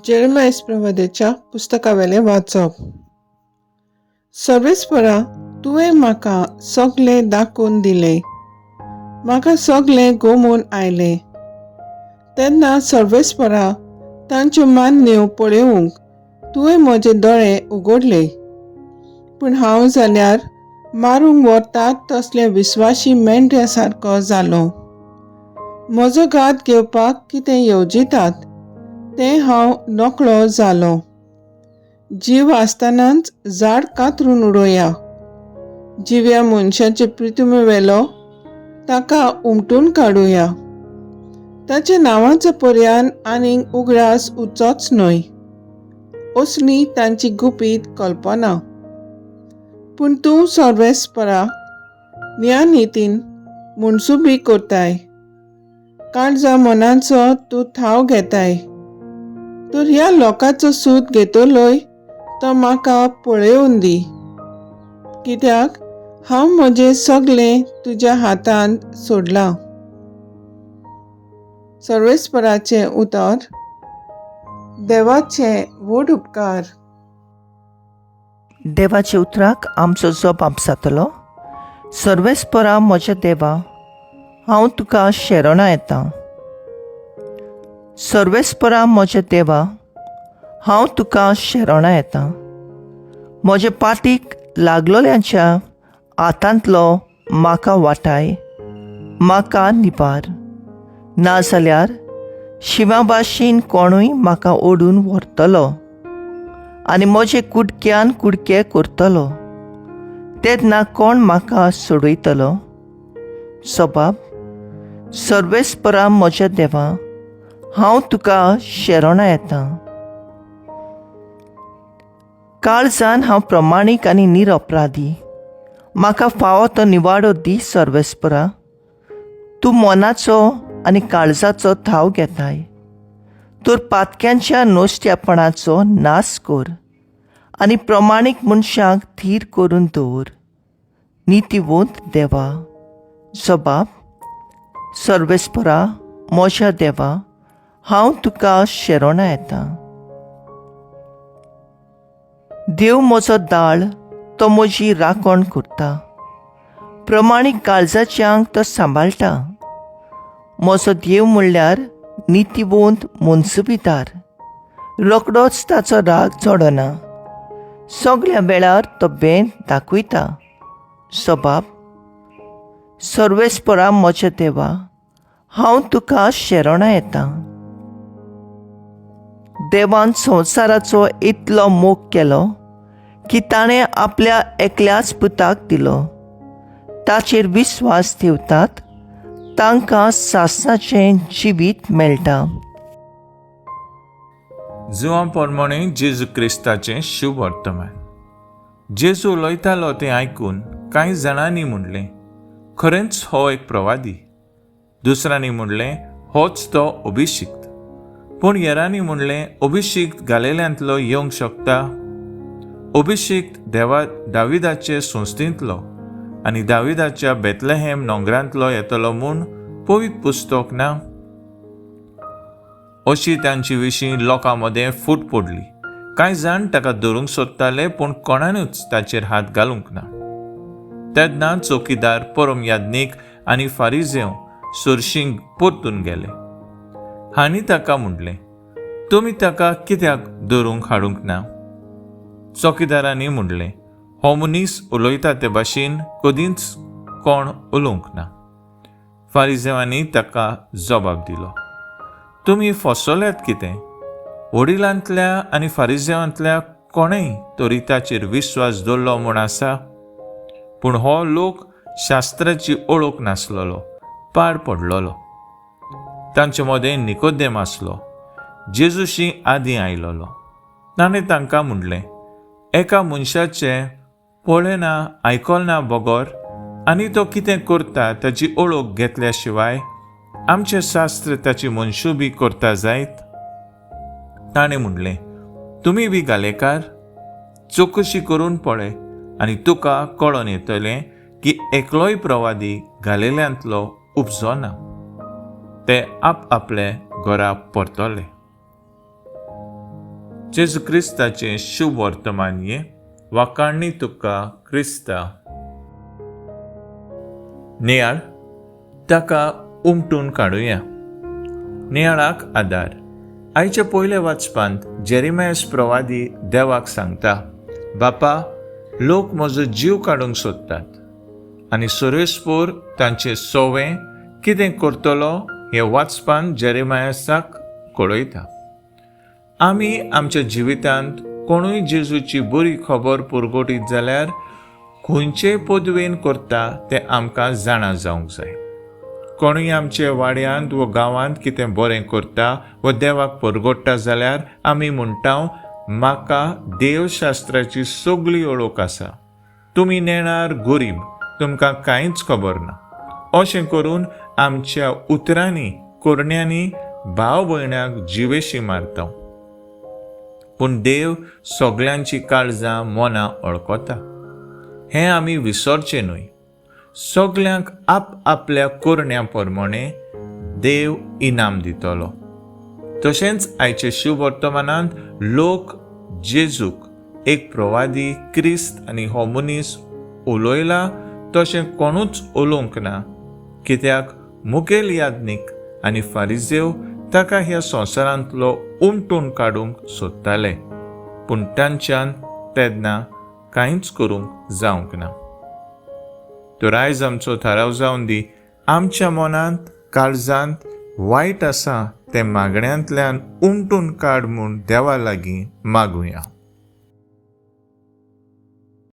जेरेमायस प्रवाद्याच्या पुस्तकावेलें वाचप. सर्वेस्परा, तुवें म्हाका सगलें दाखोवन दिलें, म्हाका सगलें गोमून आयलें. तेन्ना सर्वेस्परा, तांच्यो मान्यो पळोवंक तुवें म्हजे दोळे उगडले. पूण हांव जाल्यार मारूंक व्हरतात तसल्या विस्वाशी मेंढ्या सारको जालो. म्हजो घात घेवपाक कितें येवजितात तें हांव नकळो जालो. जीव आसतनाच झाड कातरून उडोवया, जिव्या मनशाचे पृथ्वीवेलो ताका उमटून काडुया. ताच्या नांवाचो पर्यान आनीक उगडास उरचोच न्हय, असली तांची गुपीत कल्पना. पूण तूं सर्वेस्परा न्यायनितीन मनसुबी करताय, काळजा मनाचो तूं थाव घेताय. तर ह्या लोकांचो सूद घेतलोय तो म्हाका पळोवन दी, कित्याक हांव म्हजें सगलें तुज्या हातांत सोडलां. सर्वेस्पराचें उतर. देवाचे व्हड उपकार. देवाच्या उतराक आमचो जबाब जातलो. सर्वेस्परा म्हज्या देवा, हांव तुका शरणां येता. सर्वेस्परा म्हज्या देवा, हांव तुका शरणां येता. म्हज्या पाटीक लागलोल्यांच्या हातांतलो म्हाका वाटाय, म्हाका निवार. नाजाल्यार शिंवा भाशेन कोणूय म्हाका ओडून व्हरतलो आनी म्हजे कुडक्यान कुडके करतलो. तेन्ना कोण म्हाका सोडयतलो? सबाब. सर्वेस्परा म्हज्या देवा, हांव तुका शरणां येता. काळजान हांव प्रमाणीक आनी निरपराधी, म्हाका फावो तो निवाडो दी सर्वेस्परा. तूं मनाचो आनी काळजाचो थाव घेताय, तर पातक्यांच्या नोष्ट्यापणाचो नाश कर आनी प्रमाणीक मनशांक थीर करून दवर. नितीवंत देवा. जबाब. सर्वेस्परा म्हज्या देवा, हांव तुका शरणां येता. देव म्हजो दाळ, तो म्हजी राखण करता. प्रमाणीक काळजाच्यांक तो सांबाळटा. म्हजो देव म्हणल्यार नितीवंत मनसुबीदार, रोखडोच ताचो राग चडना, सगल्या वेळार तो बेन दाखयता. सबाब. सर्वेस्परा म्हज्या देवा, हांव तुका शरणां येता. देवान संवसाराचो इतलो मोग केलो की ताणें आपल्या एकल्याच पुताक दिलो. ताचेर विस्वास ठेवतात तांकां सासणाचें जिवीत मेळटा. जुवां प्रमाणे जेजू क्रिस्ताचें शुभ वर्तमान. जेजू उलयतालो तें आयकून कांय जाणांनी म्हणलें, खरेंच हो एक प्रवादी. दुसऱ्यांनी म्हणलें, होच तो अभिशिक्त. पूण हेरांनी म्हणलें, अभिशिक्त गालेल्यांतलो येवंक शकता? अभिशिक्त देवा दाविदाचे संस्थेंतलो आनी दाविदाच्या बेतलेहेम नोंगरांतलो येतलो म्हूण पवित्र पुस्तक ना? अशी तांचे विशीं लोकां मदें फूट पडली. कांय जाण ताका धरूंक सोदताले, पूण कोणानूच ताचेर हात घालूंक ना. तेन्ना चौकीदार, परम याज्ञीक आनी फारिजेव सरशींक परतून गेले. हांणी ताका म्हणलें, तुमी ताका कित्याक धरूंक हाडूंक ना? चौकीदारांनी म्हणलें, हो मनीस उलयता ते भाशेन कदींच कोण उलोवंक ना. फारिजेवांनी ताका जबाब दिलो, तुमी फसवल्यात कितें? वडिलांतल्या आनी फारिजेवांतल्या कोणेय तरी ताचेर विस्वास दवरलो म्हूण आसा? पूण हो लोक शास्त्राची ओळख नासलेलो, पाड पडलेलो. तांचे मदें निकोदेम आसलो, जेजूशी आदीं आयलोलो. ताणें तांकां म्हणलें, एका मनशाचें पळयना आयकलना बगर आनी तो कितें करता ताची ओळख घेतल्या शिवाय आमचें शास्त्र ताची मनशुबी करता जायत? ताणें म्हणलें, तुमी बी गालेकार? चवकशी करून पळय आनी तुका कळोन येतलें की एकलोय प्रवादी गालेल्यांतलो उपजो ना. ते आप आपले घरा परतले. जेजू क्रिस्ताचें शुभ वर्तमान हें. वाखाणणी तुका क्रिस्ता. नियाळ ताका उमटून काडुया. नियाळाक आदार. आयच्या पयल्या वाचपांत जेरिमायस प्रवादी देवाक सांगता, बापा, लोक म्हजो जीव काडूंक सोदतात आनी सर्वेस्पोर तांचे सोवें कितें करतलो हें वाचपान जेरिमायसाक कळयता. आमी आमच्या जिवितांत कोणूय जेजूची बरी खबर पुरगोटीत जाल्यार खंयचे पदवेन करता तें आमकां जाणा जावंक जाय. कोणूय आमचे वाड्यांत वो गांवांत कितें बरें करता वो देवाक परगोडटा जाल्यार आमी म्हणटा, म्हाका देवशास्त्राची सगळी ओळख आसा, तुमी नेणार गरीब, तुमकां कांयच खबर ना. अशें करून आमच्या उतरांनी करण्यांनी भाव भयणाक जिवेशी मारता. पूण देव सगल्यांची काळजां मनां वळखता हें आमी विसरचें न्हय. सगल्यांक आप आपल्या करण्या प्रमाणे देव इनाम दितलो. तशेंच आयचे शिववर्तमानांत लोक जेजूक एक प्रवादी क्रिस्त आनी हो मनीस उलयला तशें कोणूच उलोवंक ना, कित्याक मुखेल याज्ञीक आनी फारिजेव ताका ह्या संवसारांतलो उमटून काडूंक सोदताले, पूण तांच्यान तेन्ना कांयच करूंक जावंक ना. तर आयज आमचो थाराव जावन दी, आमच्या मनांत काळजांत वायट आसा तें मागण्यांतल्यान उमटून काड म्हूण देवा लागीं मागुया.